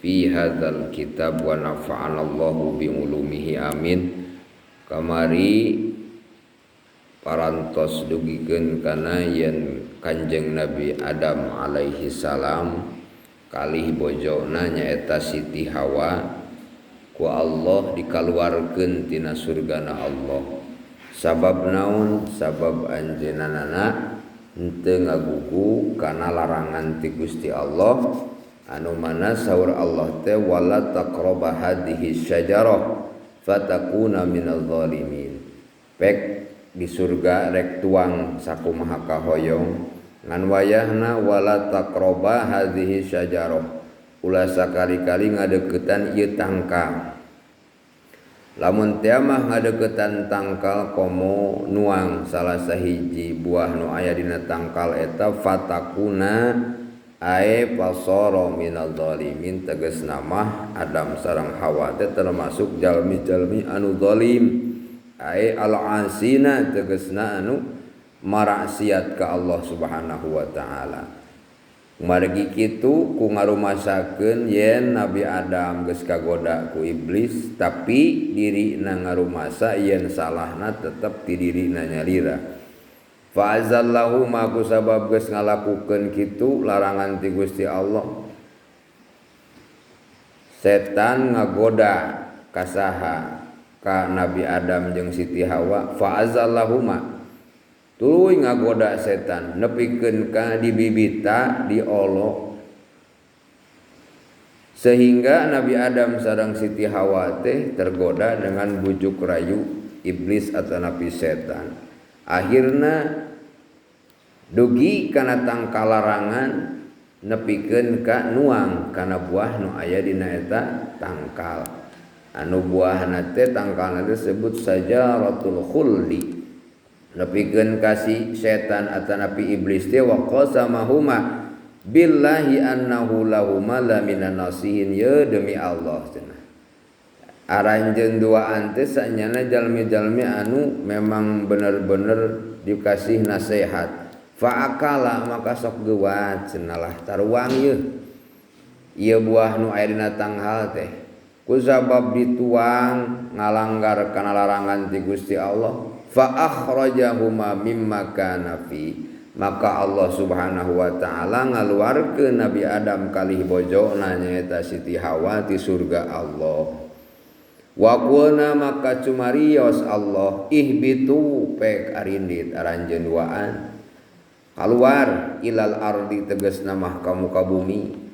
fi hadzal kitab wa nafa'anallahu bi ulumihi amin. Kamari parantos dugikeun kana yen Kanjeng Nabi Adam alaihi salam kalih bojona nyaeta Siti Hawa ku Allah dikaluarkeun tina surgana Allah. Sabab naon? Sabab anjeunna henteu ngagugu kana larangan ti Gusti Allah anu mana saur Allah teh wala taqraba hadhihi syajarah fatakuna minadh dhalimin. Pek di surga rek tuang sakumaha kahoyong ngan wayahna wala taqraba hadhihi syajarah, ulah sakali-kali ngadeukeutan ieu tangkal. Lamun teh mah ngadeukeutan tangkal komo nuang salah sahiji buah nu aya dina tangkal eta fatakuna ae fasara minadh dhalimin, tegasna mah Adam sareng Hawa teh termasuk jalmi-jalmi anu zalim, ae al-asina tegasna anu maraksiat ka Allah Subhanahu wa taala. Margi kitu ku ngarumasakeun yen Nabi Adam geus kagoda ku iblis, tapi dirina ngarumasa yen salahna tetep ti dirina nyalira. Fa azallahu ma ku sabab geus ngalakukeun kitu larangan ti Gusti Allah, setan ngagoda kasaha ka Nabi Adam jeung Siti Hawa. Fa azallahuma tuluy ngagoda setan nepikeun ka dibibita diolo sehingga Nabi Adam sareng Siti Hawa teh tergoda dengan bujuk rayu iblis atau nabi setan. Akhirna dugi kana tangkal larangan nepikeun ka nuang kana buah nu aya dina eta tangkal. Anu buahna teh tangkalna teh disebut sajaratul khuldi. Nepikeun ka si setan atanapi iblis teh wa qasamahuma billahi annahu lahuma laminan nasihin, ye demi Allah cenah. Aranjeun duaan teh sanyana jalmi-jalmi anu memang bener-bener dikasih nasihat. Fa'akala maka sok geuwat cenah lah taruang yeuh. Ieu buah nu aya dina tangkal teh ku sabab dituang ngalanggar kana larangan ti Gusti Allah. Fa akhrajahuma mimma kana fi, maka Allah Subhanahu wa taala ngaluarkeun Nabi Adam kalih bojona nyaeta Siti Hawa ti surga Allah. Wa qulna maka cumarios Allah ihbitu pek arindit aranjeun duaan kaluar ilal ardi tegasna mah ka muka bumi.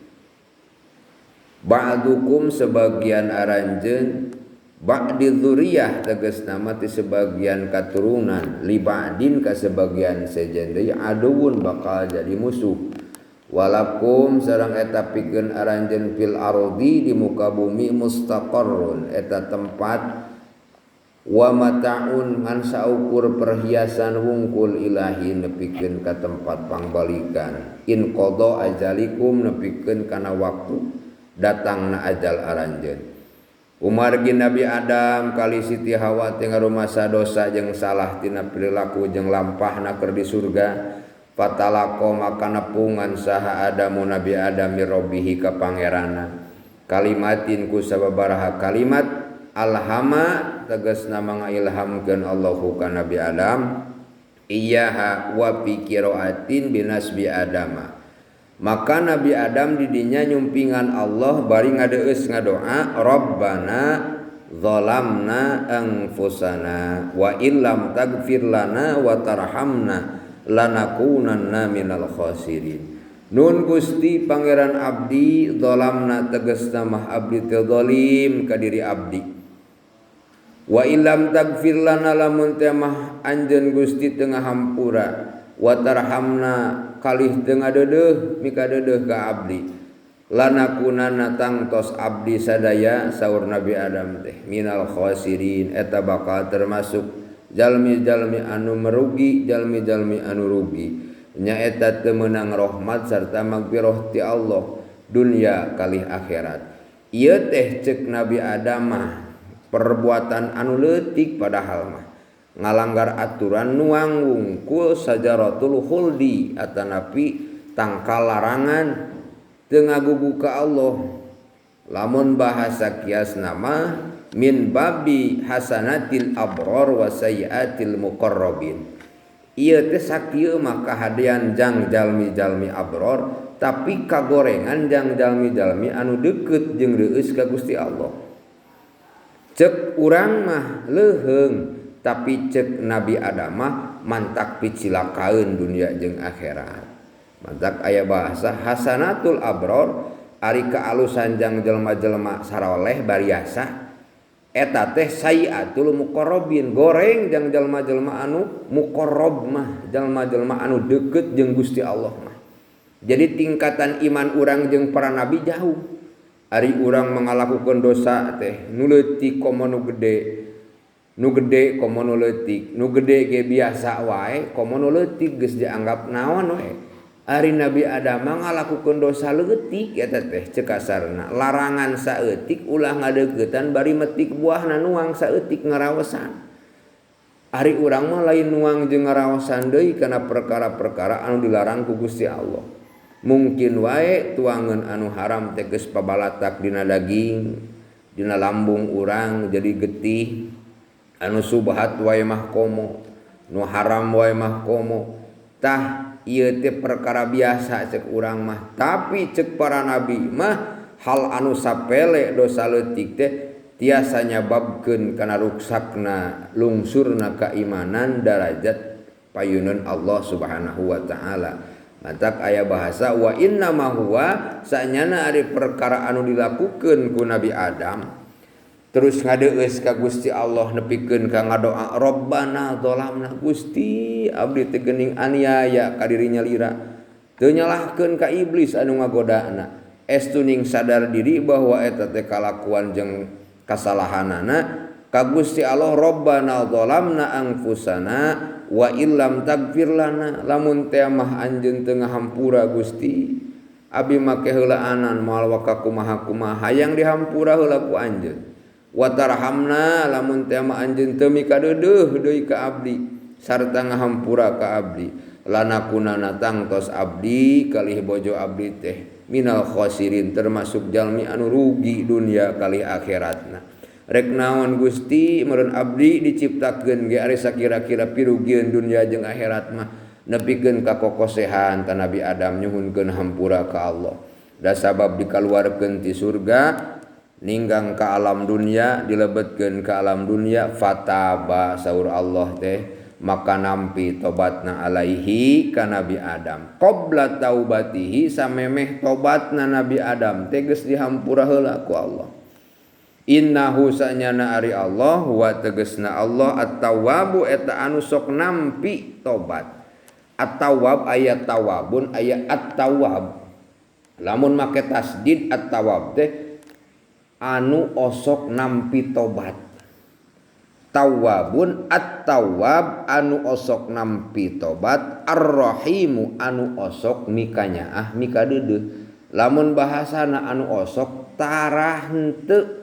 Ba'dukum sebagian aranjeun ba'di dzurriyyah tegasna mah ti sebagian katurunan li ba'din ka sebagian sejen deui aduun bakal jadi musuh. Walakum sareng eta pikeun aranjeun fil ardi di muka bumi mustaqarrun eta tempat wa mataun ngan saukur perhiasan wungkul ilahi nepikeun ka tempat pangbalikan in qada ajalikum nepikeun kana waktu datangna ajal aranjeun. Umargi Nabi Adam kali Siti Hawa teh ngarumasa dosa jeung salah tina perilaku jeung lampahna keur di surga. Fatalaqo maka nepungan saha Adamu Nabi Adam mirrobihi ka pangeranna kalimatin ku sababaraha kalimat alhama tegasna mangailhamkeun Allahu ka Nabi Adam iyaha wa fi qiraatin binasbi Adama. Maka Nabi Adam didinya nyumpingan Allah bari ngadeus ngadoa Rabbana zalamna anfusana wa illam tagfir lana wa tarhamna lanakunanna minal khasirin. Nun Gusti Pangeran abdi zalamna tegasna mah abdi teh zalim ka diri abdi. Wa illam tagfir lana lamun teh mah anjeun Gusti teu ngahampura wa tarhamna kalih teu ngadeudeuh mikadeudeuh ka abdi lanakunanna tangtos abdi sadaya saur Nabi Adam teh minal khasirin eta bakal termasuk jalmi-jalmi anu merugi, jalmi-jalmi anu rugi nyaeta teu meunang rahmat sarta magfirah ti Allah dunia kalih akhirat. Ieu teh ceuk Nabi Adam mah perbuatan anu leutik padahal mah ngalanggar aturan nuang wungkul sajaratul khuldi atanapi tangkal larangan teu ngagugu ka Allah. Lamun bahasa kias nama min babi hasanatil abror wa sayyiatil muqarrabin. Ieu teh sakieu mah kahadean jang jalmi-jalmi abror tapi kagorengan jang jalmi-jalmi anu deukeut jeung reueus ka Gusti Allah. Cek urang mah leuheung tapi cek Nabi Adam mah mantak picilakaeun dunia jeung akhirat. Mantak aya bahasa hasanatul abror ari kaalusan jang jelema-jelema saroleh bariasa eta teh sayiatul muqarrabin goreng jang jelema-jelema anu muqarrab mah jelema-jelema anu deukeut jeung Gusti Allah mah. Jadi tingkatan iman urang jeung para nabi jauh. Ari urang mangalakukeun dosa teh nu leutik komo nu gede, nu gede komo nu leutik, nu gede ge biasa wae komo nu leutik geus dianggap naon wae. Ari Nabi Adam ngalakukeun dosa leutik eta teh cek kasarna larangan saeutik ulah ngadeuketan bari metik buahna nuang saeutik ngaraosan. Ari urang mah lain nuang jeung ngaraosan deui kana perkara-perkara anu dilarang ku Gusti Allah. Mungkin wae tuangan anu haram teh geus pabalatak dina daging, dina lambung urang jadi getih. Anu subhat wae mah komo, nu haram wae mah komo. Tah ieu teh perkara biasa cek urang mah, tapi cek para nabi mah hal anu sapele dosa leutik teh tiasa nyababkeun kana ruksakna lungsurna keimanan darajat payunan Allah Subhanahu wa taala. Mantak aya bahasa wa inna ma huwa sanyana ari perkara anu dilakukeun ku Nabi Adam terus ngadeueus ka Gusti Allah nepikeun ka ngadoa Rabbana zalamna Gusti abdi teh geuning aniaya ka diri nyalira teu nyalahkeun ka iblis anu ngagodana estu ning sadar diri bahwa eta teh kalakuan jeung kasalahanana ka Gusti Allah Rabbana zalamna anfusana wa illam tagfir lana lamun teh mah anjeun teu ngahampura Gusti abi make heulaanan moal waka kumaha-kumaha hayang dihampura heula ku anjeun wa tarhamna lamun teh mah anjeun teu mikadeudeuh deui ka abdi sarta ngahampura ka abdi lanakunana tangtos abdi kalih bojo abdi teh minal khosirin termasuk jalmi anu rugi dunia kalih akhiratna. Rek naon Gusti meureun abdi diciptakeun ge ari sakira-kira pirugieun dunia jeung akhirat mah nepikeun ka kokosehan ta Nabi Adam nyuhunkeun hampura ka Allah. Da sabab dikaluarkeun ti surga ninggang ka alam dunia dilebetkeun ka alam dunia fataba saur Allah teh maka nampi tobatna alaihi ka Nabi Adam qabla taubatihi samemeh tobatna Nabi Adam teh geus dihampura heula ku Allah. Innahu sanyana ari Allah wa tegesna Allah at-tawwabu eta anu sok nampi tobat. At-tawwab aya tawabun aya at-tawwab. Lamun make tasdid at-tawwab teh anu osok nampi tobat. Tawwabun at-tawwab anu osok nampi tobat, ar-rahimu anu osok mikanyaah mikadeudeuh. Lamun bahasana anu osok tarah henteu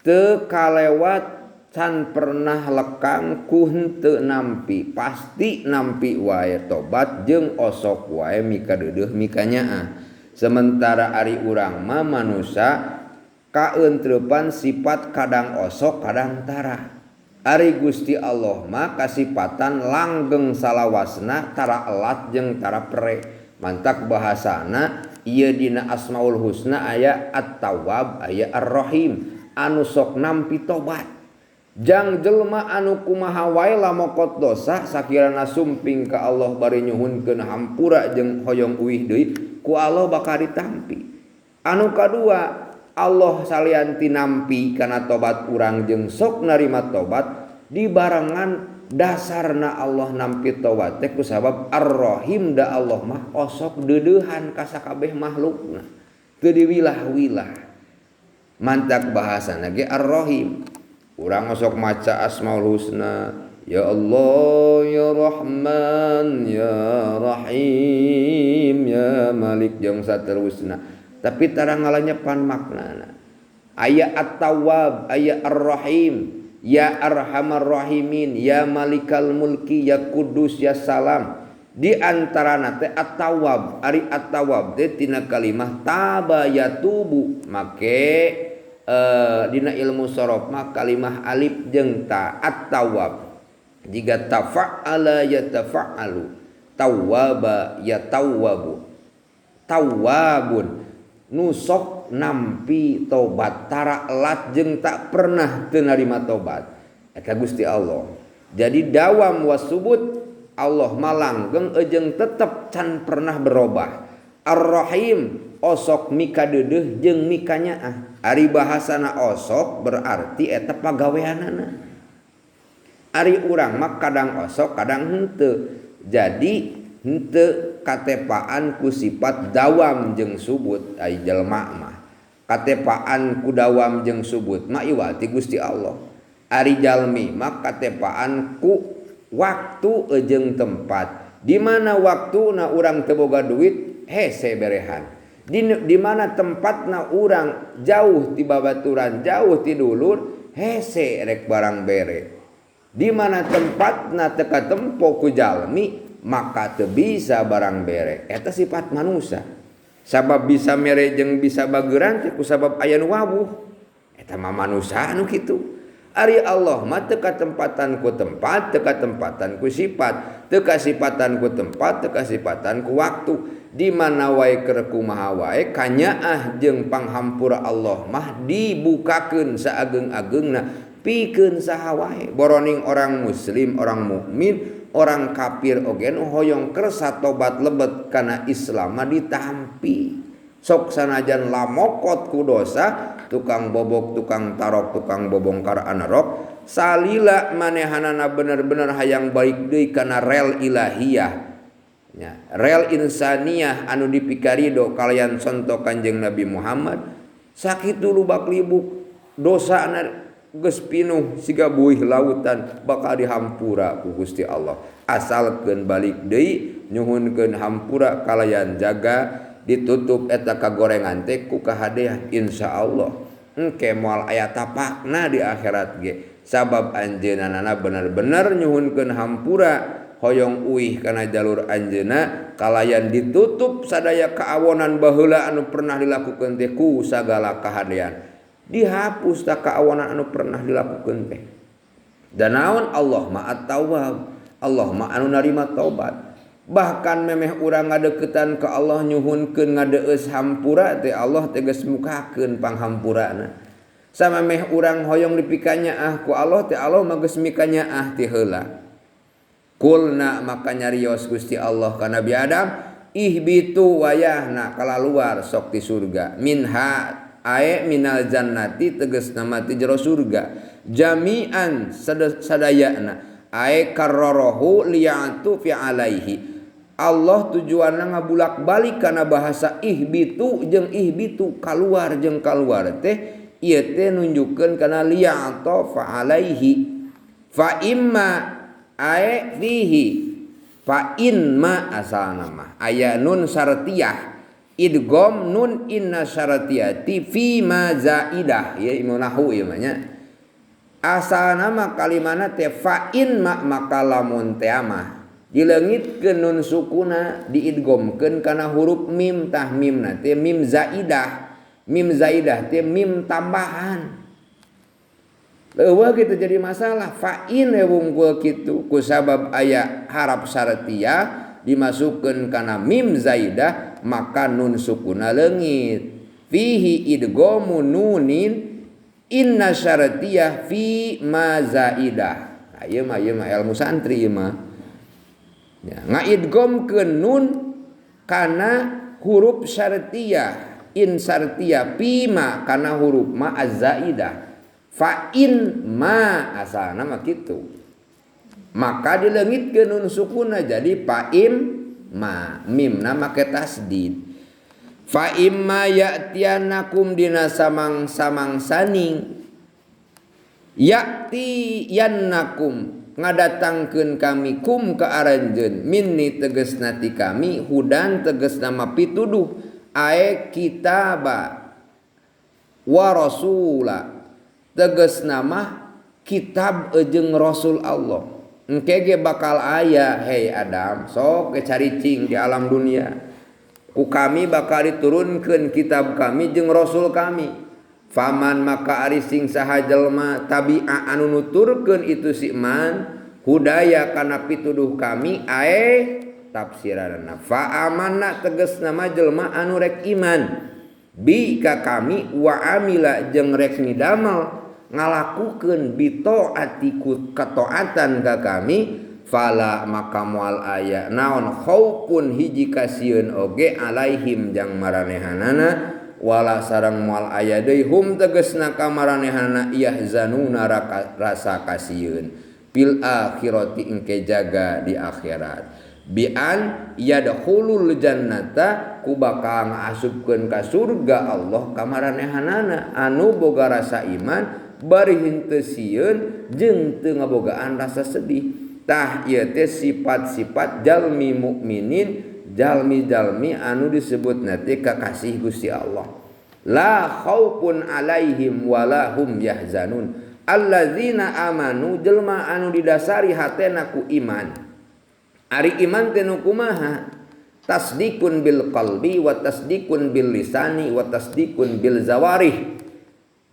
teu kalewat can pernah lekang ku henteu nampi, pasti nampi wae tobat jeung osok wae mikadeudeuh mikanyaah. Sementara ari urang mah manusa kaentreupan sifat kadang osok kadang tarah. Ari Gusti Allah mah kasipatan langgeng salawasna tara elat jeung tara pere. Mantak bahasana ieu dina Asmaul Husna aya At-Tawwab aya Ar-Rahim anu sok nampi tobat. Jang jelema anu kumaha wae lamokot dosa sakirana sumping ka Allah bari nyuhunkeun hampura jeung hoyong uih deui ku Allah bakal ditampi. Anu kadua Allah salian tinampi kana tobat urang jeung sok narima tobat dibarengan dasarna Allah nampi tobat teh kusabab Ar-Rahim da Allah mah osok deudeuhan ka sakabeh makhlukna teu diwilah-wilah. Mantak bahasana ge Ar-Rahim. Urang osok maca Asmaul Husna, ya Allah ya Rahman ya Rahim ya Malik jeung saterusna. Tapi tara ngalanyepan maknana. Aya At-Tawwab, aya Ar-Rahim, ya Arhamar Rahimin, ya Malikal Mulki, ya Kudus, ya Salam. Di antarana teh at-tawwab. Ari at-tawwab teh tina kalimah taba yatubu. Make dina ilmu sorof mah kalimah alif jeung ta at-tawwab. Jika tafa'ala yatafa'alu, tawwaba yatawwabu. Tawwabun nusok nampi tobat tara elat jeung tak pernah teu narima tobat. Eta Gusti Allah. Jadi dawam wasubut Allah malanggeng jeung tetep can pernah berubah. Ar-Rahim osok mikadeudeuh jeung mikanyaah. Ari bahasana osok berarti eta pagaweanana. Ari urang mah kadang osok kadang henteu. Jadi henteu katepaan ku sifat dawam jeung subut ai jelema mah. Katepaan ku dawam jeung subut mah iwal ti Gusti Allah. Ari jalmi mah katepaan ku waktu jeung tempat. Di mana waktuna urang teu boga duit hese berehan. Di mana tempatna urang jauh ti babaturan, jauh ti dulur, hese rek barang bere. Di mana tempatna teu katempo ku jalmi maka teu bisa barang bere. Eta sifat manusia. Sabab bisa mere jeung bisa bageuran teh ku sabab aya nu wawuh. Eta mah manusia anu kitu. Ari Allah mah teu katempatan ku tempat, teu katempatan ku sifat, teu kasipatan ku tempat, teu kasipatan ku waktu. Di mana wae keur kumaha wae kanyaah jeung panghampura Allah mah dibukakeun saageng-agengna pikeun saha wae. Boroning orang muslim, orang mukmin, orang kafir oge nu hoyong kersa tobat lebet kana Islam mah ditampi. Sok sanajan lamokot ku dosa, tukang bobok, tukang tarok, tukang bobongkar anarok, salila manehanana bener-bener hayang balik deui kana rel ilahiyah. Nya, rel insaniyah anu dipikarido kalayan conto Kanjeng Nabi Muhammad, sakitu lubak libuk dosana geus pinuh siga buih lautan bakal dihampura ku Gusti Allah. Asalkeun balik deui nyuhunkeun hampura kalayan jaga ditutup eta kagorengan teh ku kahadean insyaallah. Engke moal aya tapakna di akhirat ge. Sabab anjeunna bener-bener nyuhunkeun hampura hoyong uih kana jalur anjeunna kalayan ditutup sadaya kaawonan baheula anu pernah dilakukeun teh ku sagala kahadean. Dihapus tak kaawonan anu pernah dilakukeun teh. Dan naon Allah ma at-tawwab, Allah ma anu narima taubat. Bahkan memeh urang ngadeukeutan ka Allah nyuhunkeun ngadeeus hampura teh Allah teh geus mukakeun panghampurana. Samemeh urang hoyong dipikanyaah ku Allah teh Allah mah geus mikanyaah ti heula. Kulna maka nyarios Gusti Allah ka Nabi Adam, ihbitu wayahna kalaluar sok ti surga. Minha ae minal jannati tegasna mah ti jero surga. Jami'an sadayana ae karrarahu liya'tu fi alaihi. Allah tujuanna ngabulak-balik kana bahasa ihbitu jeung ihbitu kaluar jeung kaluar teh ieu teh nunjukkeun kana liya'tu fa alaihi. Fa imma ae fihi fa in ma asalna mah aya nun syartiyah idgham nun inna syartiyati fi ma zaidah ya ilmu nahwu ieu mah nya. Asalna mah kalimana teh fa in ma maka lamun teh mah dileungitkeun nun sukuna diidghamkeun kana huruf mim tah mimna teh mim zaidah. Mim zaidah teh mim tambahan. Leuweuh kitu jadi masalah fa in wungkul kitu ku sabab aya harap syartiyah dimasukkeun kana mim zaidah maka nun sukuna leungit. Fihi idghamu nunin inna syartiyah fi ma zaidah. Nah, ieu mah ilmu santri ieu mah. Ya, ngaidghamkeun nun kana huruf syartiyah, in syartiyah fi ma kana huruf ma az-zaidah. Fa in ma asalna mah kitu. Maka dileungitkeun nun sukuna jadi fa im ma mimna make tasdid. Fa imma ya'tiyanakum dina samang-samangsaning ya'ti yannakum ngadatangkeun kami kum ka aranjeun minni tegasna ti kami hudan tegasna mah pituduh ae kitaba wa rasula tegasna mah kitab jeung rasul Allah. Engke ge bakal aya hei Adam sok caricing di alam dunia. Ku kami bakal diturunkeun kitab kami jeung rasul kami. Faman maka ari sing saha jelema tabi'a anu nuturkeun itu si man hudaya kana pituduh kami ae tafsiranna fa amanna tegasna mah jelema anu rek iman bi ka kami wa amila jeung rek nidamel ngalakukeun bi taati ku kataatan ka kami fala maka moal aya naon khaufun hiji kasieun oge alaihim jang maranehanana wala sareng moal aya deui hum tegasna ka maranehanana yahzanuna rasa kasieun fil akhirati engke jaga di akhirat bian yadkhulul jannata ku bakal ngaasupkeun ka surga Allah ka maranehanana anu boga rasa iman bari henteu sieun jeung teu ngabogaan rasa sedih. Tah ieu teh sifat-sifat jalmi mukminin, jalmi-jalmi anu disebutna teh kakasih Gusti Allah. La khaufun alaihim wala hum yahzanun. Allazina amanu jelma anu didasari hatena ku iman. Ari iman teh nu kumaha? Tasdikun bil qalbi wa tasdikun bil lisani wa tasdikun bil zawarih.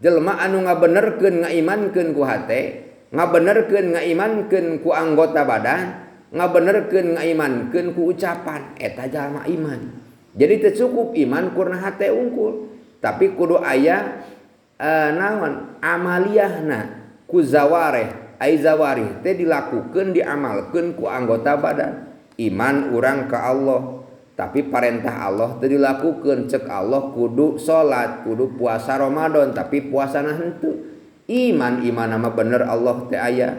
Jelma anu ngabenerkeun ngaimankeun ku hate, ngabenerkeun ngaimankeun ku anggota badan, ngabenerkeun ngaimankeun ku ucapan, eta jalma iman. Jadi teu cukup iman kurna hate unggul, tapi kudu aya naon amaliyahna ku zawarih. Ai zawarih teh dilakukeun diamalkeun ku anggota badan. Iman urang ka Allah, tapi parentah Allah teu dilakukeun. Cek Allah kudu salat, kudu puasa Ramadan, tapi puasana henteu. Iman iman mah bener Allah teh aya.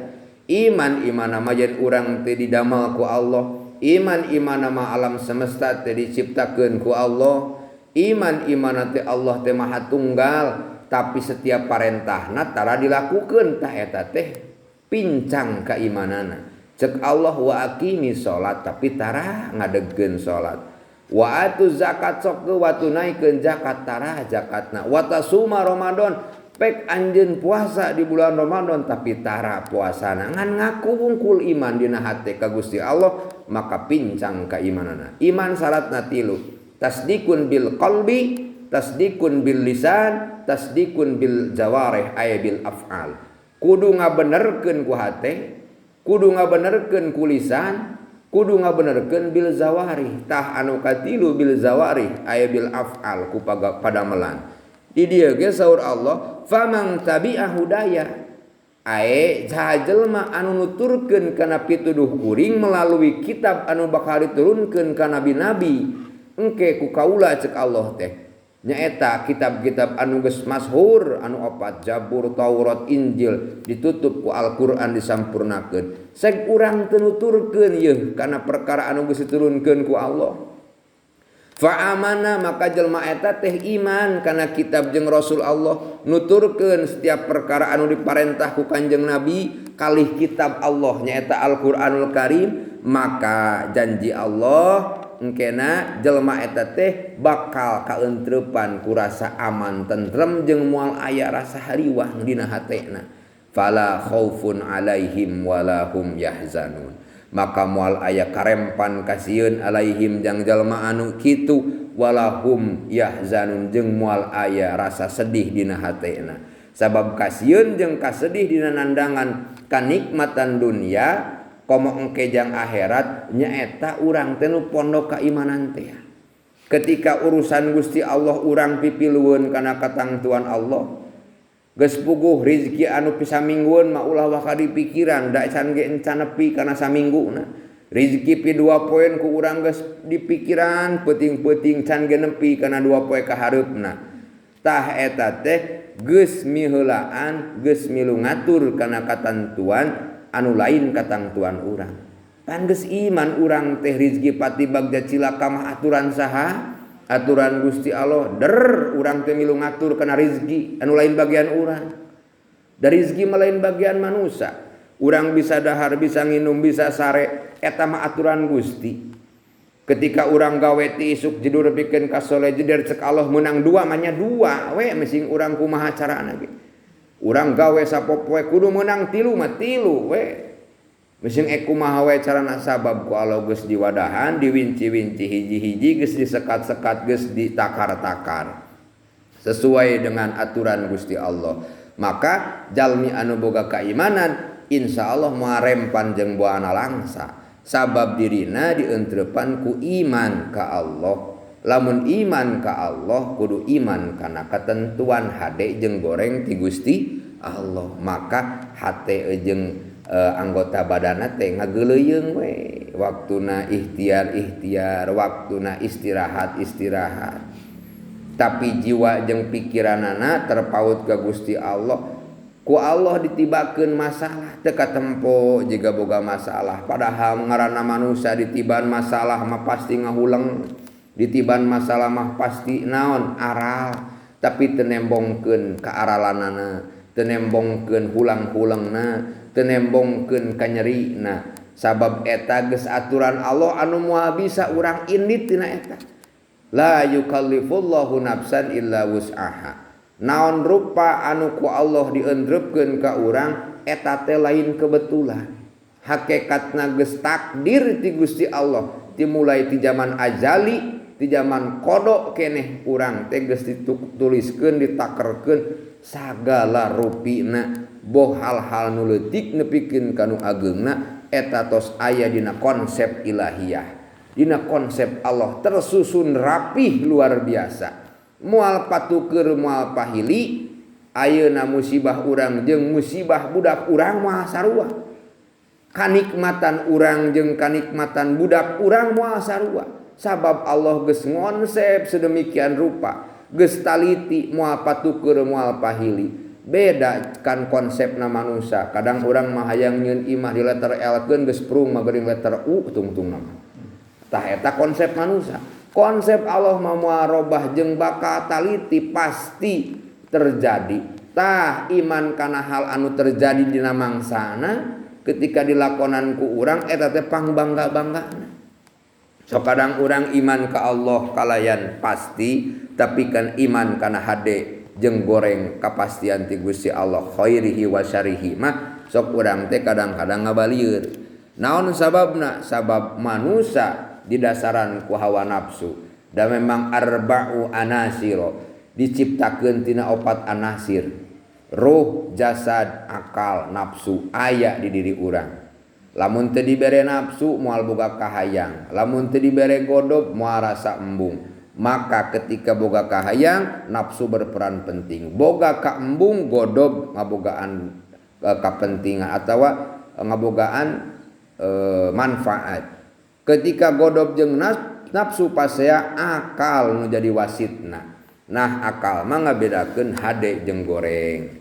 Iman iman mah yen urang teh didamel ku Allah. Iman iman mah alam semesta teh diciptakeun ku Allah. Iman iman teh Allah teh maha tunggal, tapi setiap parentahna tara dilakukeun. Tah eta teh pincang keimanana. Cek Allah wa aqimi salat, tapi tara ngadegkeun salat. Wa atu zakat sok wa tunaikeun zakat, tara zakatna. Wa tasuma Ramadan, pek anjeun puasa di bulan Ramadan tapi tara puasana. Ngan ngaku wungkul iman dina hate ka Gusti Allah, maka pincang keimanana. Iman syaratna tilu: tasdikun bil qalbi, tasdikun bil lisan, tasdikun bil jawarih ay bil af'al. Kudu ngabenerkeun ku hate, kudu ngabenerkeun ku lisan, kudu ngabenerkeun bil zawarih. Tah anu katilu bil zawarih ay bil af'al ku padamelan. Di dieu ge saur Allah, famang tabi'a hudaya ae saha jelema anu nuturkeun kana pituduh kuring melalui kitab anu bakal diturunkeun ka nabi-nabi, engke ku kaula cek Allah teh nyaeta kitab-kitab anu geus masyhur anu opat, Zabur, Taurat, Injil, ditutup ku Al-Qur'an disampurnakeun. Sek urang teu nuturkeun yeuh kana perkara anu geus diturunkeun ku Allah. Fa amana maka jelema eta teh iman kana kitab jeung Rasul Allah, nuturkeun setiap perkara anu diparentah ku Kanjeng Nabi kalih kitab Allah nyaeta Al-Qur'anul Karim, maka janji Allah engkena jelema eta teh bakal kaentreupan ku rasa aman tentrem jeung moal aya rasa hariwang dina hatena. Fala khaufun alaihim wala hum yahzanun. Maka moal aya karempan kasieun alaihim jang jalma anu kitu, wala hum yahzanun jeung moal aya rasa sedih dina hatena. Sabab kasieun jeung kasedih dina nandangan kanikmatan dunia komo engke jang akhirat nyaeta urang teh nu pondok keimanan teh. Ketika urusan Gusti Allah urang pipilueun kana katangtuan Allah, geus puguh rezeki anu pisaminggueun mah ulah waka dipikiran da can ge encan nepi kana samingguna. Rezeki pi 2 poe ku urang geus dipikiran peuting-peuting can ge nepi kana 2 poe ka hareupna. Tah eta teh geus miheulaan, geus milu ngatur kana katantuan anu lain katangtuan urang. Pan geus iman urang teh rezeki pati bagja cilaka mah aturan saha? Aturan Gusti Allah. Der urang teh milu ngatur kana rezeki anu lain bagian urang. Da rezeki mah lain bagian manusia. Urang bisa dahar, bisa nginum, bisa sare, eta mah aturan Gusti. Ketika urang gawe ti isuk jedur pikeun ka sole jeder cek Allah meunang 2 mah nya 2 we mesing urang kumaha carana ge. Urang gawe sapopoe kudu meunang 3 mah 3 we. Mesing kumaha wae carana sabab ku Allah geus diwadahan diwinci-winci hiji-hiji geus disekat-sekat geus ditakar-takar sesuai dengan aturan Gusti Allah. Maka jalmi anu boga keimanan insyaallah moal rempan jeung buana langsa sabab dirina dientrepan ku iman ka Allah. Lamun iman ka Allah kudu iman kana ketentuan hade jeung goreng ti Gusti Allah. Maka hate jeung anggota badana teh ngageuleuyeung we waktuna ikhtiar-ikhtiar, waktuna istirahat-istirahat. Tapi jiwa jeung pikiranana terpaut ka Gusti Allah. Ku Allah ditibakeun masalah teu katempo jiga boga masalah. Padahal ngaranna manusia ditiban masalah mah pasti ngahuleng, ditiban masalah mah pasti naon aral, tapi teu nembongkeun ka aralanana, teu nembongkeun hulang-hulengna, teu nembongkeun ka nyerina. Sabab eta geus aturan Allah anu moal bisa urang indit tina eta. La yukallifullahu nafsan illa wus'aha. Naon rupa anu ku Allah diendrepkeun ka urang eta teh lain kebetulan. Hakikatna geus takdir ti Gusti Allah dimulai ti zaman azali, ti zaman kodok keneh urang teh geus dituliskeun, ditakerkeun sagala rupina. Boh hal-hal nu leutik nepikeun ka nu ageungna eta tos aya dina konsep ilahiyah. Dina konsep Allah tersusun rapih luar biasa. Moal patuker moal pahili ayeuna musibah urang jeung musibah budak urang moal sarua. Kanikmatan urang jeung kanikmatan budak urang moal sarua. Sabab Allah geus ngonsep sedemikian rupa, geus taliti moal patuker moal pahili. Beda kan konsepna manusia. Kadang urang mah hayang nyeun imah di letter L keun geus prung mah geuring letter U tungtungna mah. Tah eta konsep manusia. Konsep Allah mah moal robah jeung bakal taliti pasti terjadi. Tah iman kana hal anu terjadi dina mangsana ketika dilakonan ku urang eta teh pangbangga-banggana. So kadang urang iman ka Allah kalayan pasti, tapi kan iman kana hade jeung goreng kapastian ti Gusti Allah khairihi wa syarihi mah sok urang teh kadang-kadang ngabalieur. Naon sababna? Sabab manusia didasaran ku hawa nafsu. Dan memang arba'u anasiro diciptakeun tina opat anasir, ruh, jasad, akal, nafsu aya di diri urang. Lamun teu dibere nafsu moal boga kahayang, lamun teu dibere godob moal rasa embung. Maka ketika boga kahayang nafsu berperan penting, boga kaembung godob ngabogaan kapentingan atawa ngabogaan manfaat. Ketika godob jeung nafsu pasea akal nu jadi wasitna. Nah akal mah ngabedakeun hade jeung goreng.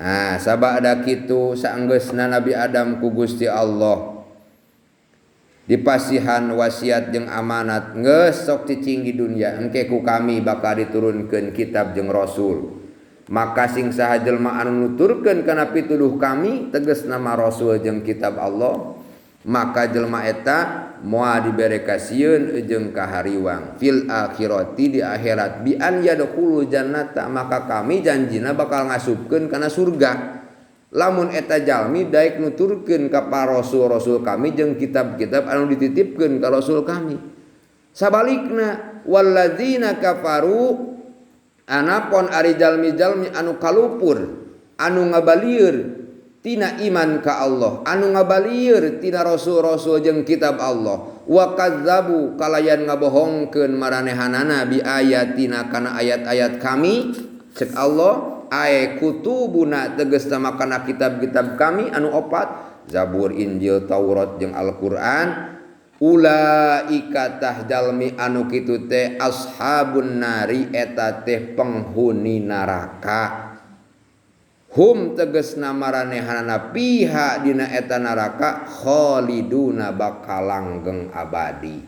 Nah sabada kitu saenggeusna Nabi Adam ku Gusti Allah dipasihan wasiat jeung amanat geus sok cicing di dunia engke ku kami bakal diturunkeun kitab jeung rasul. Maka sing saha jelema anu nuturkeun kana pituduh kami tegasna mah rasul jeung kitab Allah, maka jelema eta moal dibere kasieun jeung kahariwang fil akhirati di akhirat bi an yadkhulu jannata, maka kami janjina bakal ngasupkeun kana surga. Lamun eta jalmi daek nuturkeun ka para rasul-rasul kami jeung kitab-kitab anu dititipkeun ka rasul kami. Sabalikna walladzina kafaru anapon ari jalmi-jalmi anu kalupur anu ngabalieur tina iman ka Allah, anu ngabalieur tina rasul-rasul jeung kitab Allah, wa kadzabu kalayan ngabohongkeun maranehanana bi ayatina kana ayat-ayat kami. Cek Allah ae kutubuna tegasna makana kitab-kitab kami anu opat, Zabur, Injil, Taurat jeung Al-Qur'an. Ulaika tah jalmi anu kitu teh ashabun nari eta teh penghuni neraka. Hum tegasna maranehanana piha dina eta neraka khaliduna bakal langgeng abadi.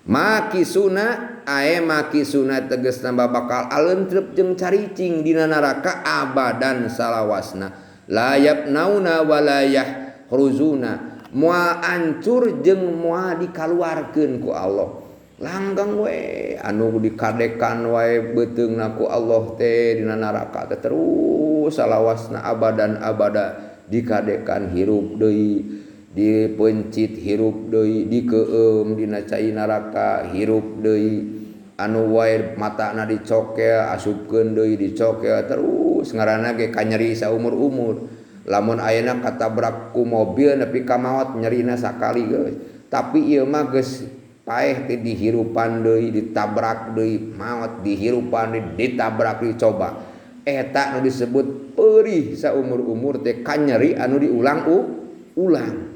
Makisuna ae makisuna tegasna bakal alentrep jeung caricing dina neraka abadan salawasna. La yapnauna wala yahruzuna, moal ancur jeung moal dikaluarkeun ku Allah. Langgeng we anu dikadekan wae beuteungna ku Allah teh dina neraka teh terus salawasna abadan abada dikadekan hirup deui Dipencit hirup deui, dikeum dina cai neraka hirup deui, anu wae matana dicokel asupkeun deui dicokel terus ngaranna ge kanyeri saumur-umur. Lamun ayeuna katabrak ku mobil nepi ka maot nyerina sakali geus. Tapi ieu mah geus paeh teh dihirupan deui, ditabrak deui, maot dihirupan deui, ditabrak deui coba. Eta nu disebut perih saumur-umur teh kanyeri anu diulang-ulang.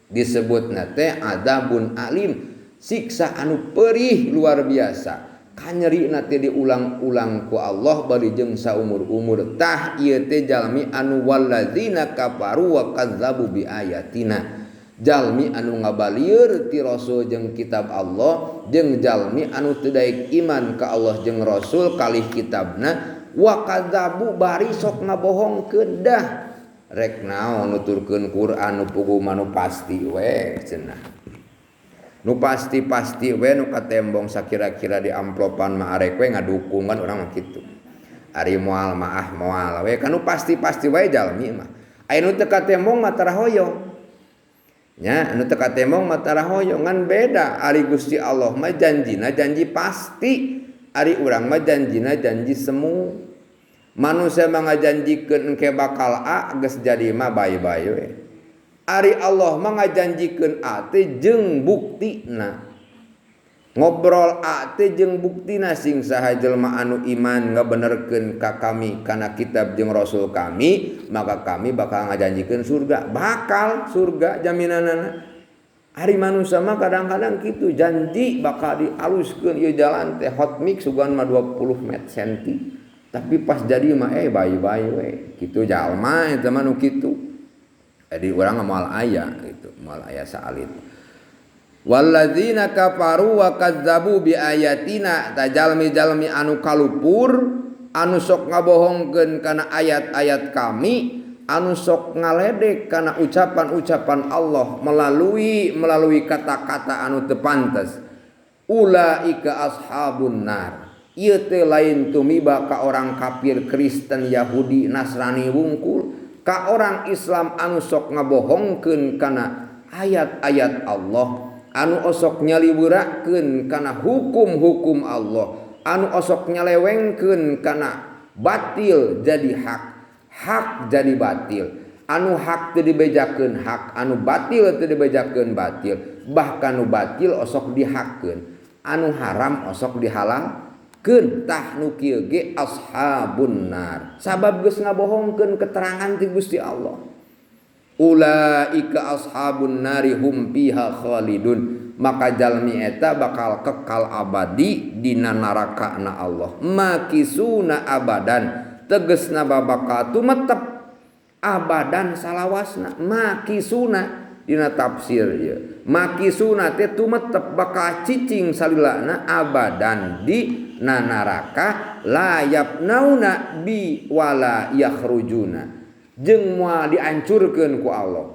Disebutna teh adzabun alim, siksa anu perih luar biasa. Kanyerina teh diulang-ulang ku Allah bari jeung saumur-umur. Tah ieu teh jalmi anu walladzina kafaru wa kazzabu biayatina. Jalmi anu ngabalieur ti Rasul jeung kitab Allah, jeung jalmi anu teu daek iman ka Allah jeung Rasul kalih kitabna, wa kazzabu bari sok ngabohongkeun dah. Rek naon nuturkeun Quran nu puguh mah nu pasti we cenah. Nu pasti-pasti we nu katembong sakira-kira di amplopan mah arek we ngadukung kan urang mah kitu. Ari moal mah ah moal we kan nu pasti-pasti we jalmi mah. Aya nu teu katembong mah tara hoyong. Nya anu teu katembong mah tara hoyong ngan beda ari Gusti Allah mah janjina janji pasti, ari urang mah janjina janji semu. Manusia mah ngajanjikeun engke bakal A geus jadi mah bye-bye we. Ari Allah mah ngajanjikeun A teh jeung buktina. Ngobrol A teh jeung buktina sing saha jelema anu iman ngabenerkeun ka kami kana kitab jeung rasul kami, maka kami bakal ngajanjikeun surga. Bakal surga jaminanana. Ari manusia mah kadang-kadang kitu janji bakal dialuskeun ieu jalan teh hot mix sugan mah 20 met senti. Tapi pas jadi mah bye-bye we. Kitu jalma eta mah nu kitu. Jadi urang moal aya gitu, moal aya saalit. Walladzina kafaru wa kazzabu biayatina, tajalmi-jalmi anu kalupur, anu sok ngabohongkeun kana ayat-ayat kami, anu sok ngaledek kana ucapan-ucapan Allah melalui kata-kata anu teu pantes. Ulaika ashabun nar. Ieu teh lain tumiba ka orang kafir Kristen, Yahudi, Nasrani wungkul, ka orang Islam anu sok ngabohongkeun kana ayat-ayat Allah, anu osok nyaliwurakeun kana hukum-hukum Allah, anu osok nyalewengkeun kana batil jadi hak, hak jadi batil, anu hak teu dibejakeun hak, anu batil teu dibejakeun batil, bahkan nu batil osok dihakkeun, anu haram osok dihalal. Tah nu kieu ge ashabun nar. Sabab geus ngabohongkeun keterangan ti Gusti Allah. Ulaika ashabun nari hum fiha khalidun. Maka jalmi eta bakal kekal abadi dina neraka na Allah. Makisuna abadan. Tegesna bakal tumetep abadan salawasna. Makisuna dina tafsir ieu. Makisuna teh tumetep bakal cicing salilana abadan di na neraka, la yapnauna bi wala yakhrujuna, jeung moal diancurkeun ku Allah,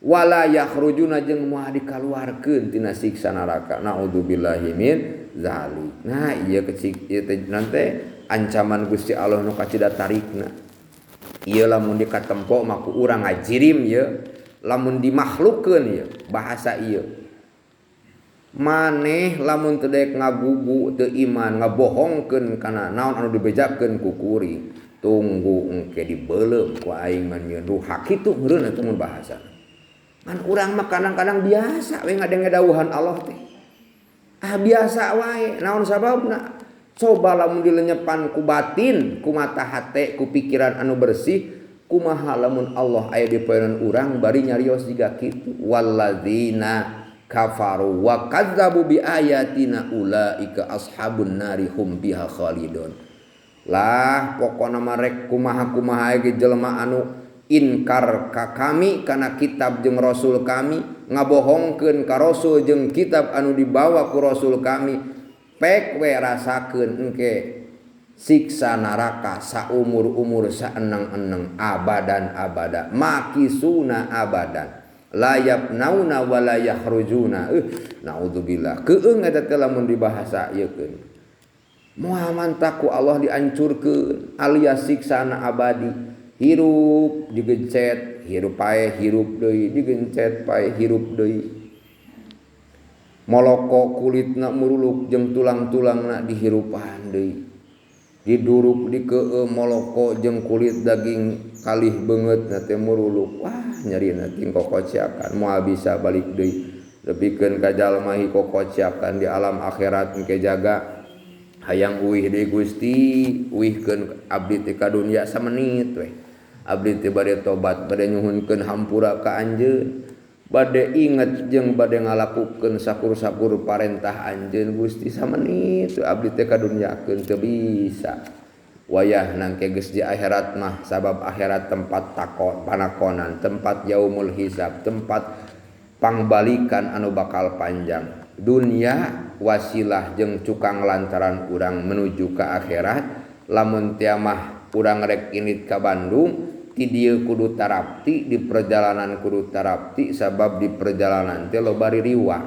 wala yakhrujuna jeung moal dikaluarkeun tina siksa neraka. Naudzubillahi min zalik. Nah ieu kecik ieu teh nanti ancaman Gusti Allah nu kacida tarikna. Ieu lamun dikatempo mah ku urang ngajirim ieu, lamun dimakhlukeun ieu bahasa ieu. Maneh lamun teu daek ngagugu teu iman ngabohongkeun kana naon anu dibejakeun ku kuring, tunggu engke dibeuleum ku aing mah nyieun ruhak kitu meureun eta mun bahasa. Ngan urang mah kadang-kadang biasa we ngadenge dawuhan Allah teh. Ah biasa wae, naon sababna? Coba lamun dilenyepan ku batin, ku mata hate, ku pikiran anu bersih, kumaha lamun Allah aya di poenan urang bari nyarios jiga kitu. Walladzina kafaru wa kazzabu bi ayatina ulaika ashabun nari hum biha khalidun. Lah pokona mah rek kumaha-kumaha ge jelema anu inkar ka kami kana kitab jeung rasul kami, ngabohongkeun ka rasul jeung kitab anu dibawa ku rasul kami, pek we rasakeun engke siksa neraka saumur-umur saeneng-eneng abadan abada, makisuna abadan, la yapnauna wa la yakhrujuna. Naudzubillah. Keung eta teh lamun dibahasa ieu keun. Moal mantak ku Allah diancurkeun alias siksana abadi. Hirup digencet, hirup paeh hirup deui, digencet paeh hirup deui. Moloko kulitna muruluk jeung tulang-tulangna dihirupan deui. Diduruk dikeue moloko jeung kulit daging kalih beungeutna teh muruluk. Wah, nyerina ting kokociakan moal bisa balik deui. Lebihkeun ka jalma hi kokociakan di alam akhirat engke jaga hayang uih deui Gusti, uihkeun abdi teh ka dunya samenit we. Abdi teh bade tobat, bade nyuhunkeun hampura ka anjeun, bade inget jeung bade ngalakukeun sakur-sakur parentah anjeun Gusti samenit we abdi teh ka dunyakeun teu bisa. Wayah nangke geus di akhirat mah sabab akhirat tempat takon panakonan, tempat yaumul hisab, tempat pangbalikan anu bakal panjang. Dunia wasilah jeung cukang lantaran urang menuju ka akhirat. Lamun tiamah urang rek init ka Bandung ti dieu kudu tarapti, di perjalanan kudu tarapti sabab di perjalanan teh loba ririwa.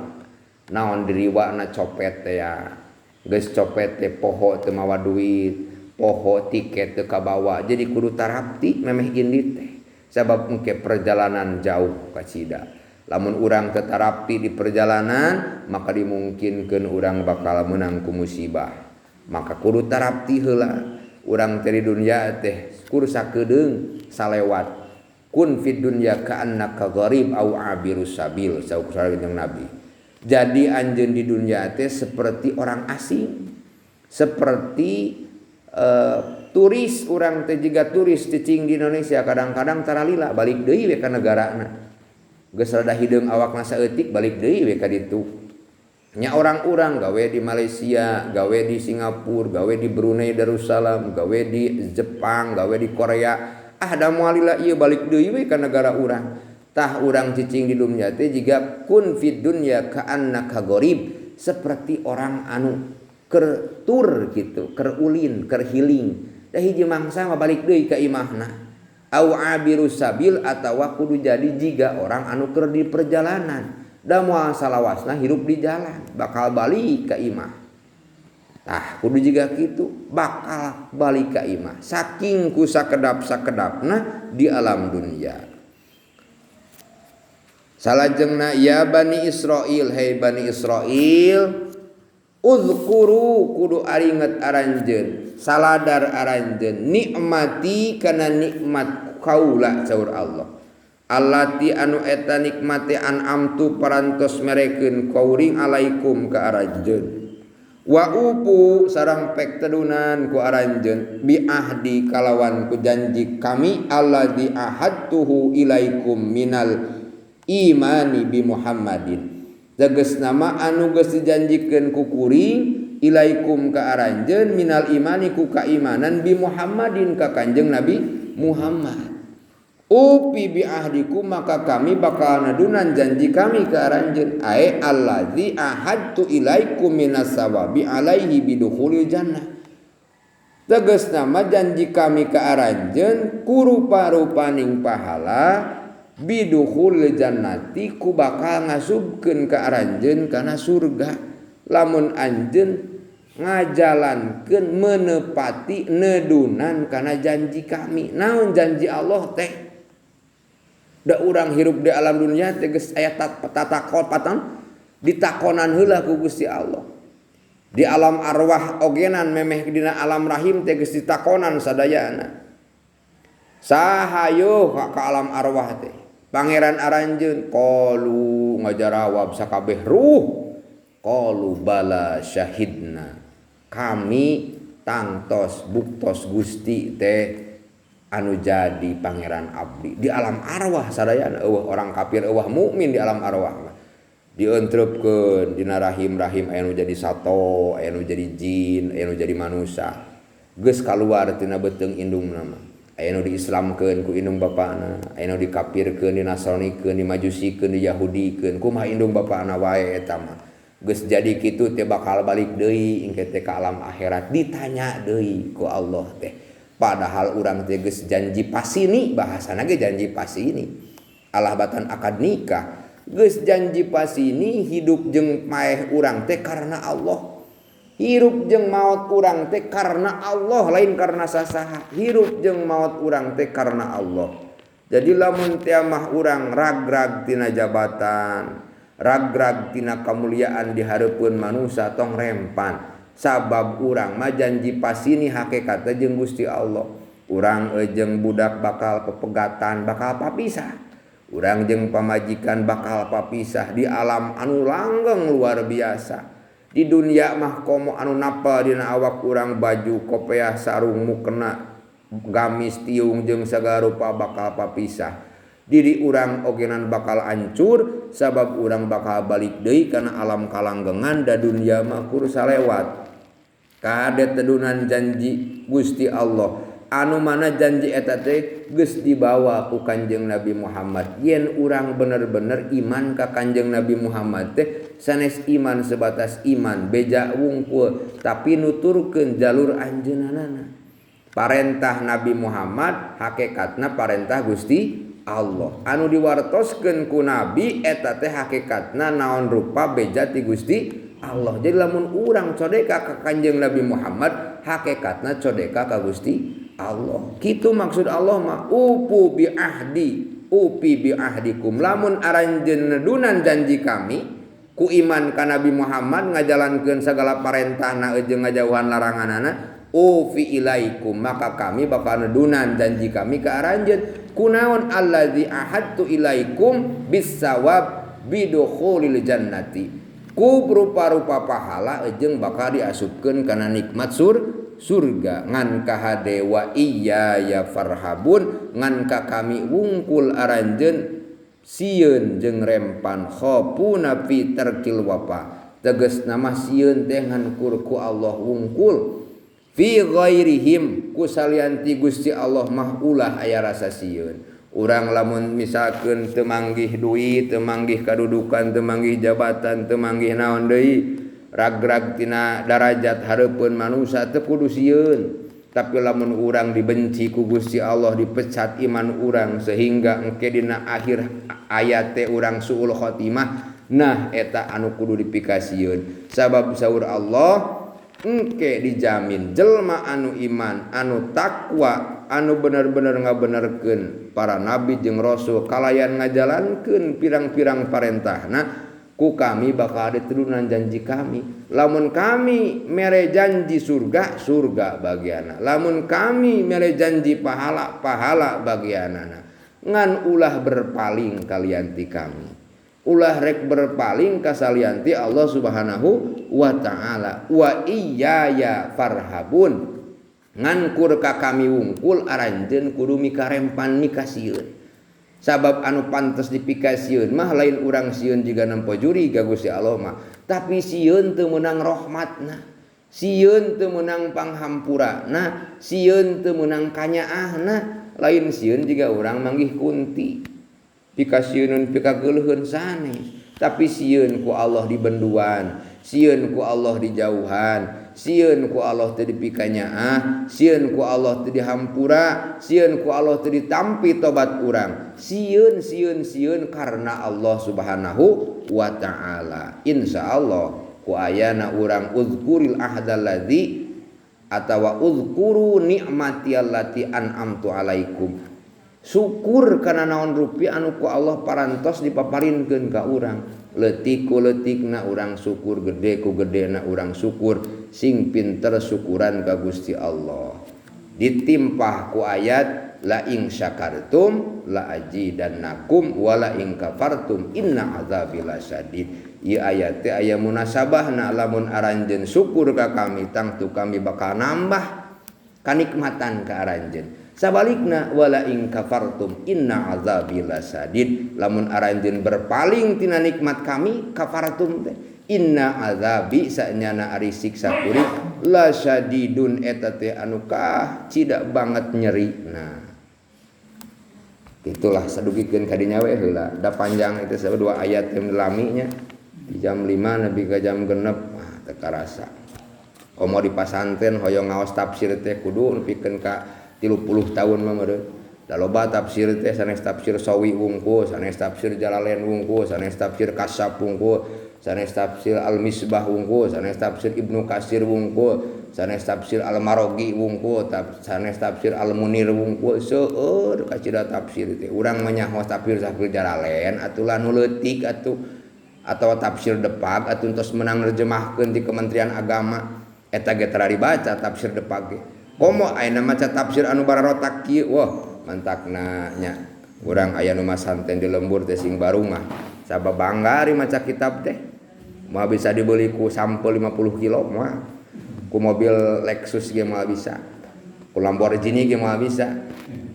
Naon diriwana copet teh ya. Geus copet teh poho teu mawa duit, poho tiket teu kabawa. Jadi kudu tarapti memeh indit teh sabab engke perjalanan jauh kacida. Lamun urang teu tarapti di perjalanan maka dimungkinkeun urang bakal meunang ku musibah. Maka kudu tarapti heula. Urang teh di dunya teh kur sakedeung salewat. Kun fid dunya ka'annaka gharib au abirus sabil saur kanjeng Nabi. Jadi anjeun di dunya teh seperti orang asing, seperti turis. Urang teh jiga turis cicing di Indonesia kadang-kadang taralila balik deui we ka negarana. Geus rada hideung awakna saeutik balik deui we ka ditu. Nya orang-orang gawe di Malaysia, gawe di Singapura, gawe di Brunei Darussalam, gawe di Jepang, gawe di Korea. Ah da moal lila ieu balik deui we ka negara urang. Tah urang cicing di dunya teh jiga kun fid dunya ka'annaka gharib, seperti orang anu keur tur gitu, keur ulin, keur healing. Da hiji mangsa mah balik deui ka imahna. Au abiru sabil atawa kudu jadi jiga orang anu keur di perjalanan. Da moal salawasna hirup di jalan, bakal balik ka imah. Tah kudu jiga kitu, bakal balik ka imah. Saking ku sakedap-sakedapna di alam dunia. Salajengna ya Bani Israil, hei Bani Israil, uzkuru kudu aringet aranjeun, saladar aranjeun, nikmati kana nikmat kaula saur Allah. Allati anu eta nikmati an'amtu parantos merekeun kauring alaikum ka aranjeun. Wa upu sareng pek tedunan ku aranjeun bi ahdi kalawan ku janji kami alladzi ahadtuhu ilaikum minal imani bi Muhammadin. Tegas nama anu geus dijanjikeun ku kuring ilaikum ka aranjeun minal imani ku kaimanan bi Muhammadin ka Kanjeng Nabi Muhammad. Upi bi ahdiku maka kami bakal nedunan janji kami ke aranjeun ae allazi ahadtu ilaikum minas sawabi alaihi bidukhulil jannah. Tegas nama janji kami ke aranjeun ku rupa-rupaning pahala bidukhulil jannati ku bakal ngasubkeun ka aranjeun kana surga lamun anjeun ngajalankeun menepati nedunan kana janji kami. Naon janji Allah teh? Da urang hirup di alam dunia teh geus aya tatakon patang ditakonan heula ku Gusti Allah. Di alam arwah ogenan memeh dina alam rahim teh geus ditakonan sadayana. Sahayo ka alam arwah teh. Pangeran aranjeun qalu ngajarawab sakabeh ruh. Qalu bala syahidna. Kami tangtos buktos Gusti teh anu jadi pangeran abdi di alam arwah sadayana eueuh orang kafir eueuh mukmin di alam arwah mah dientreupkeun dina rahim-rahim aya nu jadi sato, aya nu jadi jin, aya nu jadi manusia. Geus kaluar tina beuteung indungna mah. Aya nu diislamkeun ku indung bapana, aya nu dikafirkeun, dinasronikeun, dimajusikeun, diyahudikeun, kumaha indung bapana wae eta mah. Geus jadi kitu teh bakal balik deui engke teh ka alam akhirat ditanya deui ku Allah teh. Padahal urang teh geus janji pasini, bahasana ge janji pasini. Allah batan akad nikah, geus janji pasini hidup jeung paeh urang teh karena Allah. Hirup jeung maot urang teh karena Allah, lain karena sasaha. Hirup jeung maot urang teh karena Allah. Jadi lamun teh mah urang ragrag tina jabatan, ragrag tina kamuliaan di hareupeun manusia tong rempan. Sabab urang mah janji pasini hakikatna jeung Gusti Allah. Urang jeung budak bakal pepegatan, bakal papisah. Urang jeung pamajikan bakal papisah di alam anu langgeng luar biasa. Di dunia mah komo anu napal dina awak urang baju, kopeah, sarung, mukena, gamis, tiung jeung sagala rupa bakal papisah. Diri urang ogenan bakal hancur sabab urang bakal balik deui kana alam kalanggengan da dunia mah kur salewat. Kade tedunan janji Gusti Allah anu mana janji eta teh geus dibawa ku Kanjeng Nabi Muhammad. Yen urang bener-bener iman ka Kanjeng Nabi Muhammad teh sanes iman sebatas iman beja wungkul, tapi nuturkeun jalur anjeunna. Parentah Nabi Muhammad hakikatna parentah Gusti Allah. Anu diwartoskeun ku Nabi eta teh hakikatna naon rupa beja ti Gusti Allah. Jadi lamun urang codeka ka Kanjeng Nabi Muhammad hakikatna codeka ka Gusti Allah. Kitu maksud Allah mah upu bi ahdi, upi bi ahdikum. Lamun aranjeun nedunan janji kami ku iman ka Nabi Muhammad ngajalankeun sagala parentahna jeung ngajauhan laranganana, ufi ilaikum, maka kami bakal nedunan janji kami ka aranjeun. Kunaon allazi ahadtu ilaikum bisawab bidukhulil jannati. Ku rupa-rupa pahala jeung bakal diasupkeun kana nikmat surga. Ngan kahade wa iya ya farhabun, ngan ka kami wungkul aranjeun sieun jeung rempan khopuna fi tarkil wafa. Tegas nama sieun teh ngan kur ku Allah wungkul. Fi ghairihim ku salianti Gusti Allah mah ulah aya rasa sieun. Urang lamun misalkeun teu manggih duit, teu manggih kadudukan, teu manggih jabatan, teu manggih naon deui, ragrag tina darajat hareupeun manusia teu kudu sieun. Tapi lamun urang dibenci ku Gusti Allah, dipecat iman urang sehingga engke dina akhir ayat teh urang suul khotimah, nah eta anu kudu dipikasieun. Sabab saur Allah engke dijamin jelma anu iman, anu takwa, anu bener-bener ngabenerkeun para nabi jeung rasul kalayan ngajalankeun pirang-pirang parentahna, ku kami bakal ditedunan janji kami. Lamun kami mere janji surga, surga bagianna. Lamun kami mere janji pahala, pahala bagianana. Ngan ulah berpaling kalian ti kami. Ulah rek berpaling kasalianti Allah Subhanahu wa ta'ala. Wa iyaya farhabun. Ngan kur ka kami wungkul aranjeun kudu mikarempan mikasieun. Sabab anu pantes dipikasieun mah lain urang sieun jiga nempo juri ka Gusti Allah mah, tapi sieun teu meunang rahmatna, sieun teu meunang panghampurana, sieun teu meunang kanyaahna, lain sieun jiga urang manggih kunti. Pikasieunun pikageuleuheun sanes, tapi sieun ku Allah dibenduan, sieun ku Allah dijauhan, sieun ku Allah teu dipikanyaah, sieun ku Allah teu dihampura, sieun ku Allah teu ditampi tobat urang. Sieun sieun sieun karena Allah Subhanahu wa ta'ala. Insyaallah ku ayana urang uzkuril ahdalladzi atawa uzkuru ni'mati allati an'amtu alaikum. Syukur kana naon rupi anu ku Allah parantos dipaparinkeun ka urang. Leutik ku leutikna urang syukur, gede ku gedena urang syukur, sing pinter syukuran ka Gusti Allah. Ditimpah ku ayat la ing syakartum la ajidannakum wa la ing kafartum inna azabi lasyadid. Ieu ayat teh aya munasabahna lamun aranjeun syukur ka kami tangtu kami bakal nambah kanikmatan ka aranjeun. Sabalikna wala ing kafartum inna azabi lasadid, lamun aranjeun berpaling tina nikmat kami kafartum teh inna azabi sanyana ari siksa kuring lasadidun eta teh anu kah cida banget nyeri. Nah itulah sadugikeun ka dinya we heula da panjang itu sabab dua ayat yang laminya di jam 5 nepi ka jam 6 ah teu karasa. Komo di pasanten hoyong ngaos tafsir teh kudu nepikeun ka 30 tahun mah meureun. Da loba tafsir teh sanes tafsir Sawi wungkul, sanes tafsir Jalalain wungkul, sanes tafsir Kasab wungkul. sanes tafsir Al-Misbah wungkul, sanes tafsir Ibnu Katsir wungkul, sanes tafsir Al-Marogi wungkul, sanes tafsir Al-Munir wungkul, seueur kacida tafsir teh. Urang mah nyaho tafsir-tafsir jaralen atuh nu leutik atuh atawa tafsir Depak atuh tos menang nerjemahkeun di Kementerian Agama. Eta ge tara dibaca tafsir Depak ge. Komo ayeuna maca tafsir anu bararotak kieu, wah mantakna nya. Urang aya nu masanten di lembur teh sing barungah. Sabab bangga ari maca kitab teh. Moal bisa dibeli ku sampeu 50 kilo moal. Ku mobil Lexus ge moal bisa. Ku Lamborghini ge moal bisa.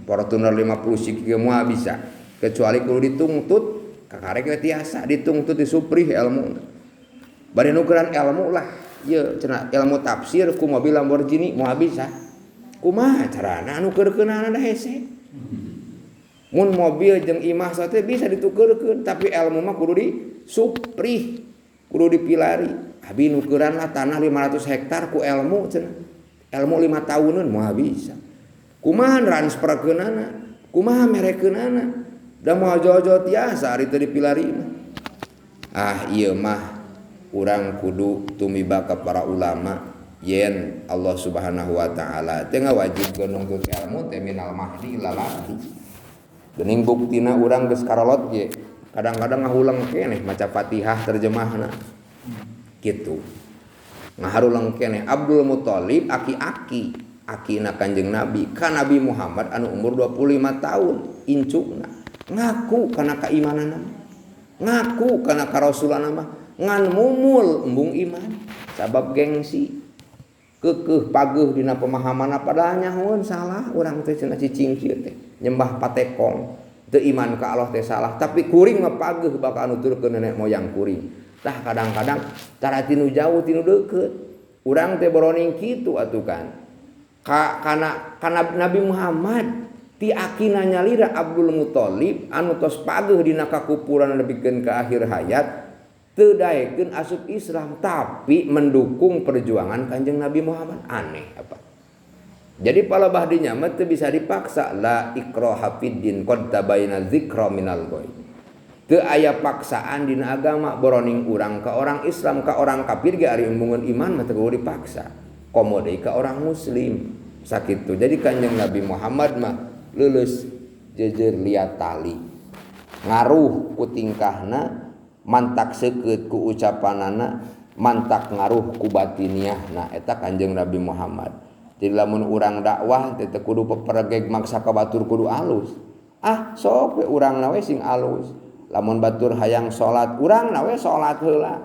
Fortuner 50 cc ge moal bisa. Kecuali kudu dituntut, kakarek we tiasa dituntut disuprih ilmu. Bari nukeran ilmu lah. Ieu cenah ilmu tafsir ku mobil Lamborghini moal bisa. Kumaha carana nukeurkeunana da hese. Mun mobil jeung imah teh bisa ditukeurkeun, tapi ilmu mah kudu disuprih, kudu dipilari. Abi nukeran lah tanah 500 hektar ku ilmu cenah. Ilmu 5 tahuneun moal bisa. Kumaha transferkeunana? Kumaha merekeunana? Da moal jauh-jauh tiasa ari teu dipilari mah. Ah ieu mah urang kudu tumiba ka para ulama yen Allah Subhanahu wa taala teh ngawajibkeun nuntut ilmu teh minal mahdi ila lahdi. Geuning buktina urang geus karolot ge kadang-kadang ngahuleng keneh maca Fatihah terjemahna kitu. Ngaharuleng keneh Abdul Muthalib aki-aki akina Kanjeng Nabi ka Nabi Muhammad anu umur 25 tahun incukna ngaku kana keimananna, ngaku kana karasulanna mah ngan mumul embung iman sabab gengsi keukeuh pageuh dina pemahamanna padahal nyahoeun salah urang teh cenah cicing kieu teh nyembah patekong teu iman ka Allah teh salah tapi kuring mah pageuh bakal nuturkeun nenek moyang kuring. Tah kadang-kadang cara tinu jauh tinu deukeut urang teh boroning kitu atuh kan kana kana Nabi Muhammad ti akina nyalira Abdul Muthalib anu tos pageuh dina kakupuran nepikeun ka akhir hayat teu daekeun asup Islam tapi mendukung perjuangan Kanjeng Nabi Muhammad. Aneh apa. Jadi palebah dinya mah teu bisa dipaksa la ikraha fid din qad tabayyana dzikra minal ghaib. Teu aya paksaan dina agama boroning urang ka orang Islam ka orang kafir ge ari embungeun iman mah teu kudu dipaksa. Komo deui ka orang muslim sakitu. Jadi Kanjeng Nabi Muhammad mah leuleus jeujeur liat tali. Ngaruh ku tingkahna, mantak seukeut ku ucapanana, mantak ngaruh ku batiniahna eta Kanjeng Nabi Muhammad. Jadi lamun urang dakwah teh teu kudu peperegeg maksa ka batur kudu alus. Ah sok we urangna we sing alus. Lamun batur hayang salat urangna we salat heula.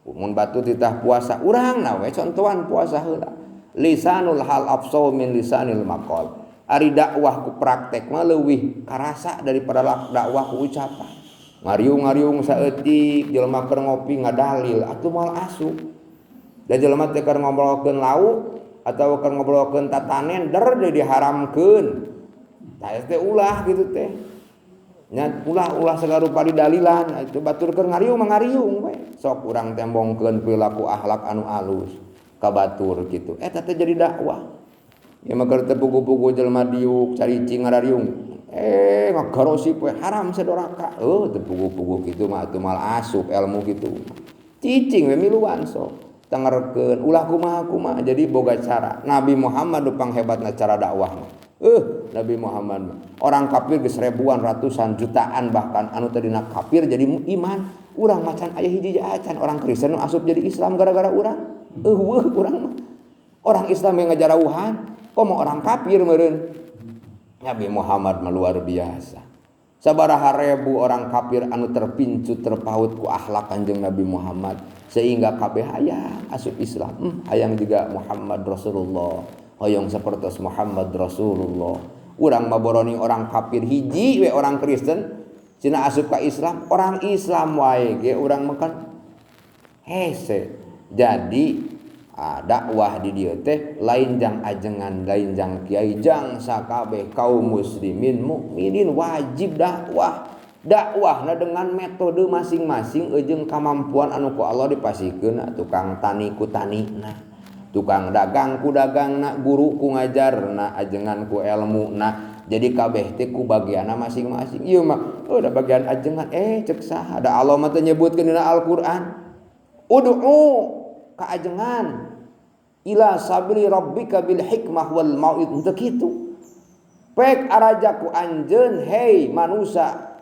Mun batur titah puasa urangna we contohan puasa heula. Lisanul hal afsau min lisanil maqal. Ari dakwah ku praktek mah leuwih karasa daripada dakwah ku ucapan. Ngariung-ngariung saeutik jelema keur ngopi ngadalil atuh moal asup. Da jelema teh keur ngobrolkeun lauk atawa keur ngobrolkeun tatanen der deui diharamkeun. Tah teh ulah kitu teh. Nya ulah-ulah segala rupa didalilan atuh batur keur ngariung mah ngariung we. Sok urang tembongkeun perilaku akhlak anu alus ka batur kitu. Eta teh jadi dakwah. Ya mah keur teu pugu-pugu jelema diuk caricing ngarariung. Ngagarosip we haram sedoraka. Teu pugu-pugu kitu mah atuh mal asup ilmu kitu. Cicing we miluan sok. Tengerkeun ulah kumaha-kumaha jadi boga cara. Nabi Muhammad nu panghebatna cara dakwah mah. Nabi Muhammad mah. Orang kafir geus ribuan, ratusan, jutaan bahkan anu tadina kafir jadi iman. Urang macan aya hiji acan orang Kristen nu asup jadi Islam gara-gara urang. Eueuh urang mah. Orang Islam yang ngajarauhan, komo orang kafir meureun. Nabi Muhammad mah luar biasa. Sabaraha ribu orang kafir anu terpincut terpaut ku akhlak Kanjeng Nabi Muhammad sehingga kabeh hayang asup Islam. Hayang juga Muhammad Rasulullah, hoyong sapertos Muhammad Rasulullah. Urang mah boroning orang kafir hiji we orang Kristen cenah asup ka Islam, orang Islam wae ge urang mah kan hese. Jadi dakwah di dieu teh lain jang ajengan, lain jang kiai, jang sakabeh kaum muslimin mukminin wajib dakwah. Dakwahna dengan metode masing-masing jeung kamampuan anu ku Allah dipasihkeun. Tukang tani ku tanina, tukang dagang ku dagangna, guru ku ngajarna, ajengan ku elmuna. Jadi kabeh teh ku bagianna masing-masing. Ieu mah da bagian ajengan cek saha da Allah mah teu nyebutkeun dina Al-Qur'an. Ud'u kaajengan ila sabili rabbika bil hikmah wal mau'id henteu kitu. Pek araja ku anjeun hei manusia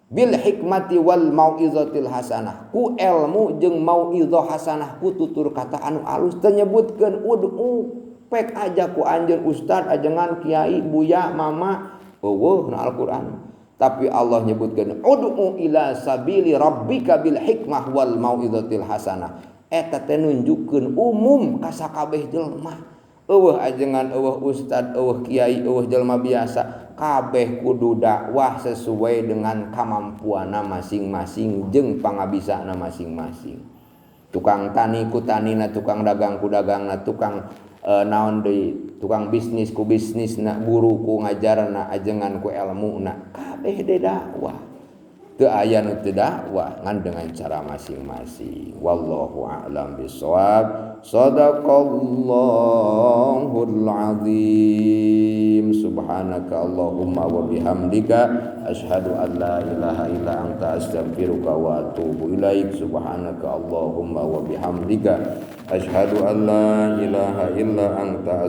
bil hikmati wal mau'izatil hasanah, ku ilmu jeung mau'izah hasanah, ku tutur kata anu alus. Teu nyebutkeun ud'u pek aja ku anjeun ustad, ajengan, kiai, buya, mama, eueuh na Al-Qur'an. Tapi Allah nyebutkeun ud'u ila sabili rabbika bil hikmah wal mau'izatil hasanah. Eta teh nunjukkeun umum ka sakabeh jelema. Eueuh ajengan, eueuh ustad, eueuh kiai, eueuh jelema biasa, kabeh kudu dakwah sesuai dengan kamampuanna masing-masing jeung pangabisana masing-masing. Tukang tani ku tanina, tukang dagang ku dagangna, tukang naon deui, tukang bisnis ku bisnisna, guru ku ngajarna, ajengan ku elmuna, kabeh de dakwah. Teu aya nu teu dakwah ngan dengan cara masing-masing. Wallahu a'lam bissawab. Sadaqallahul azim. Subhanaka Allahumma wa bihamdika asyhadu an la ilaha illa anta astaghfiruka wa atubu ilaik. Subhanaka Allahumma wa bihamdika asyhadu an la ilaha illa anta.